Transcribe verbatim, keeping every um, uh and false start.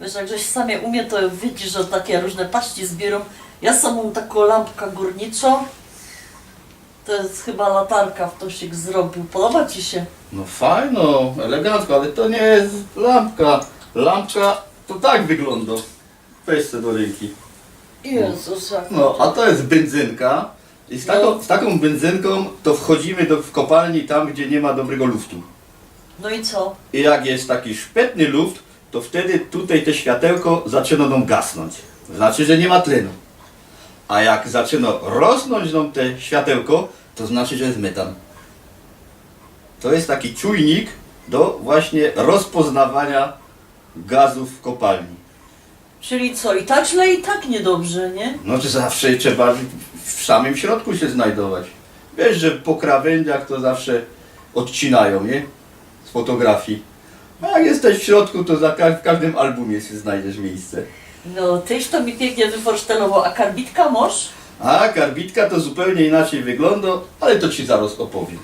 Wiesz, jak żeś sam je umie, to widzisz, że takie różne paści zbiorōm. Ja sam mōm takõ lampkã gōrniczõ. To je chyba latarka, wtosik zrobiōł. Podoba ci sie? No fajno, elegancko, ale to niy je lampka. Lampka to tak wyglōndŏ. Weź se do rynki. Jezus, jak... No, a to je byndzynkŏ. I z takōm, z takōm byndzynkōm to wchodzimy do, w kopalni tam, gdzie niy ma dobrego luftu. No i co? I jak je taki szpetny luft, to wtedy tutaj te światełko zaczynŏ nōm gasnōńć. Znaczy, że niy ma tlenu. A jak zaczynŏ rosnōńć nōm te światełko, to znaczy, że je metan. To je taki czujnik do właśnie rozpoznawaniŏ gazōw w kopalni. Czyli co, i tak źle, i tak niydobrze, nie? No to zawsze trzeba w, w samym środku sie znajdować. Wiysz, że po krawyndziach to zawsze ôdcinajōm, nie? Z fotografii. A jak jeś w środku, to za ka- w kożdym albumie sie znajdziesz miyjsce. No, tyś to mi piyknie wyforsztelowoł, a karbitka mosz? A karbitka to zupełnie inaczyj wyglōndŏ, ale to ci zarŏz ôpowiym.